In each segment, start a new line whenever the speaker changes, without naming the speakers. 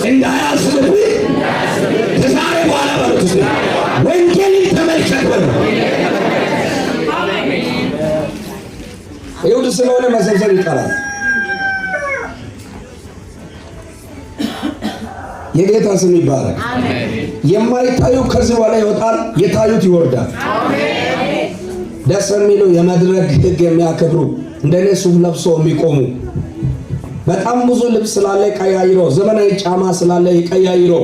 እንዳያዝንብህ ከዛሬ በኋላ በሉት እስኪ ወንጌልን ተመልከት በሉ። ይሁድ ስለሆነ መሰብሰብ ይቀራል። የጌታ ስም ይባረክ። የማይታዩ ከዚህ በኋላ ይወጣል፣ የታዩት ይወርዳል። ደስ የሚሉ የመድረክ ሕግ የሚያከብሩ እንደኔ ሱፍ ለብሶ የሚቆሙ በጣም ብዙ ልብስ ስላለ ቀያይሮ፣ ዘመናዊ ጫማ ስላለ ይቀያይሮ፣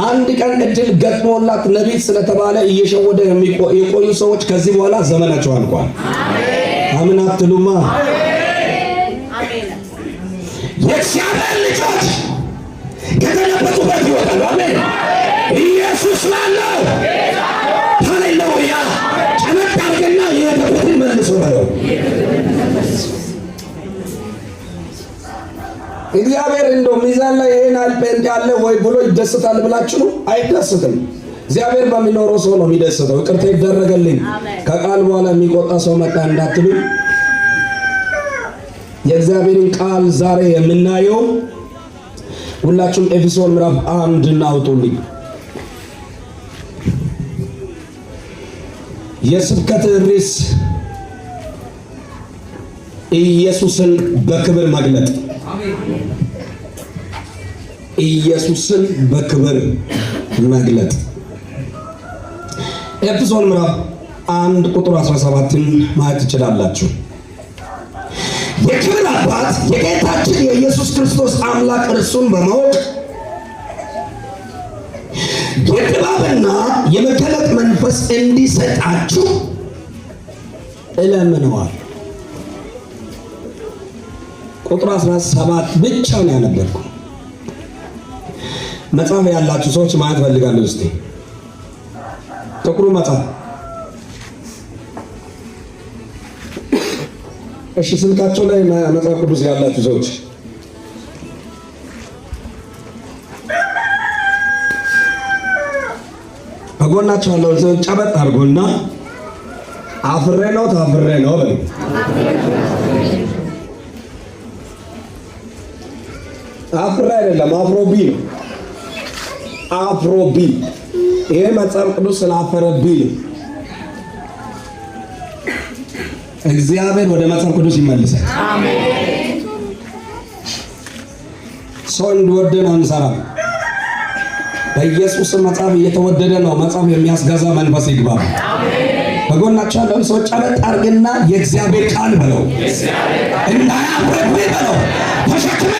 አንድ ቀን እድል ገጥሞላት ነቢይ ስለተባለ እየሸወደ የቆዩ ሰዎች ከዚህ በኋላ ዘመናቸው አልቋል። አምን አትሉማ? የእግዚአብሔር ልጆች ከተደበቁበት ይወጣሉ። አሜን። ኢየሱስ ማነው? ሃሌሉያ። ጨመቅ አድርገና የሄደበትን መልሶ በለው። እግዚአብሔር እንደው ሚዛን ላይ ይሄን ያህል ጴንጤ አለ ወይ ብሎ ይደሰታል ብላችሁ ነው? አይደሰትም። እግዚአብሔር በሚኖረው ሰው ነው የሚደሰተው። ይቅርታ ይደረገልኝ፣ ከቃል በኋላ የሚቆጣ ሰው መጣ እንዳትሉ። የእግዚአብሔርን ቃል ዛሬ የምናየው ሁላችሁም ኤፌሶን ምዕራፍ 1 እናውጡልኝ። የስብከት ርዕስ ኢየሱስን በክብር መግለጥ። ኢየሱስን በክብር መግለጥ። ኤፌሶን ምዕራፍ 1 ቁጥር 17ን ማየት ትችላላችሁ። የክብር አባት የጌታችን የኢየሱስ ክርስቶስ አምላክ እርሱን በማወቅ የጥበብና የመገለጥ መንፈስ እንዲሰጣችሁ እለምነዋል። ቁጥር 17 ብቻ ነው ያነበብኩ። መጽሐፍ ያላችሁ ሰዎች ማየት ፈልጋለሁ። እስቲ ጥቁሩ መጽሐፍ። እሺ፣ ስልካቸው ላይ መጽሐፍ ቅዱስ ያላችሁ ሰዎች ከጎናቸው ያለውን ሰው ጨበጥ አድርጎና አፍሬ ነው ታፍሬ ነው በሉ። አፍሬ አይደለም አፍሮቢ ነው። አፍሮቢ ይሄ መጽሐፍ ቅዱስ ስላፈረቢ ነው። እግዚአብሔር ወደ መጽሐፍ ቅዱስ ይመልሳል። ሰው እንዲወደን አንሰራም። በኢየሱስ መጽሐፍ እየተወደደ ነው። መጽሐፍ የሚያስገዛ መንፈስ ይግባ። በጎናቸው ያለውን ሰው ጨበጥ አድርግና የእግዚአብሔር ቃል በለው፣ እንዳያፍርብህ በለው፣ ተሸክመ